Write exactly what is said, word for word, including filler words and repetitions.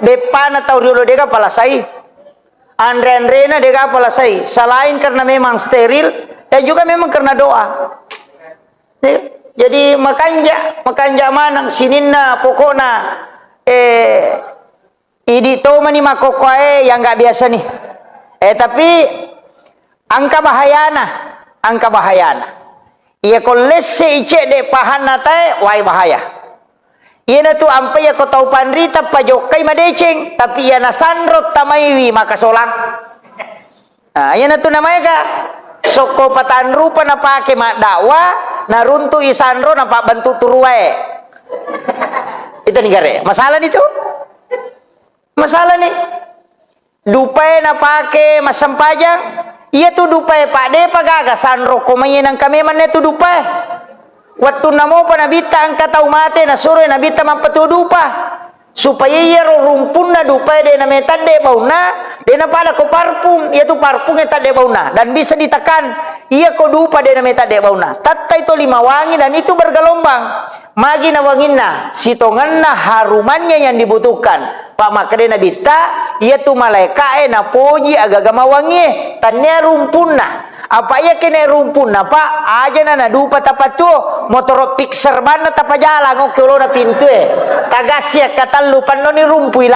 Beppana tau riolo dega palasai. Anre-anrena dega palasai. Selain karena memang steril dan juga memang karena doa. Ya, jadi makanja, makanja maneng sininna pokokna, eh, idi tomani makkokkoe yang nggak biasa nih. Eh, tapi angka bahayana, angka bahayana. Iya ko lesse i cedde pahanna tae, wai bahaya. Iyanatu ampai iya ko tau panrita pajokkai madeceng, tapi iya nasanro tamaiwi makasolang. Nah, iyanatu namaega sokko patanrupa napake maddakwa, naruntu'i sanro napabbentuk turuwae. Itu negara. Masalah itu? Masalah nih. Dupae napake massempajang, iyatu dupae, Pak, depa gaga sanro ko mai nangka memang netu dupae. Wettunna mopa nabitta engka tau mate, nasuroi nabitta mappatuo dupa. Supaya iyaro rumpunna dupae de nametadde baunna, de napada ko parfum, iyatu parfum e tadde baunna dan bisa ditekan. Iya ko dupa de nametadde baunna. Tattai to lima wangi dan itu bergelombang. Magi na wanginna, sitongenna harumannya yang dibutuhkan. Pak, makkeda Nabitta, iyatu malaeka'e napoji agaga mawangie, tannia rumpunna. Apa iya kene rumpunna, Pak, ajana nadupa tapatuo, motoro fixer banna tapajalang, oke, olona pintue. Tagassi akkatellu pannoni rumpui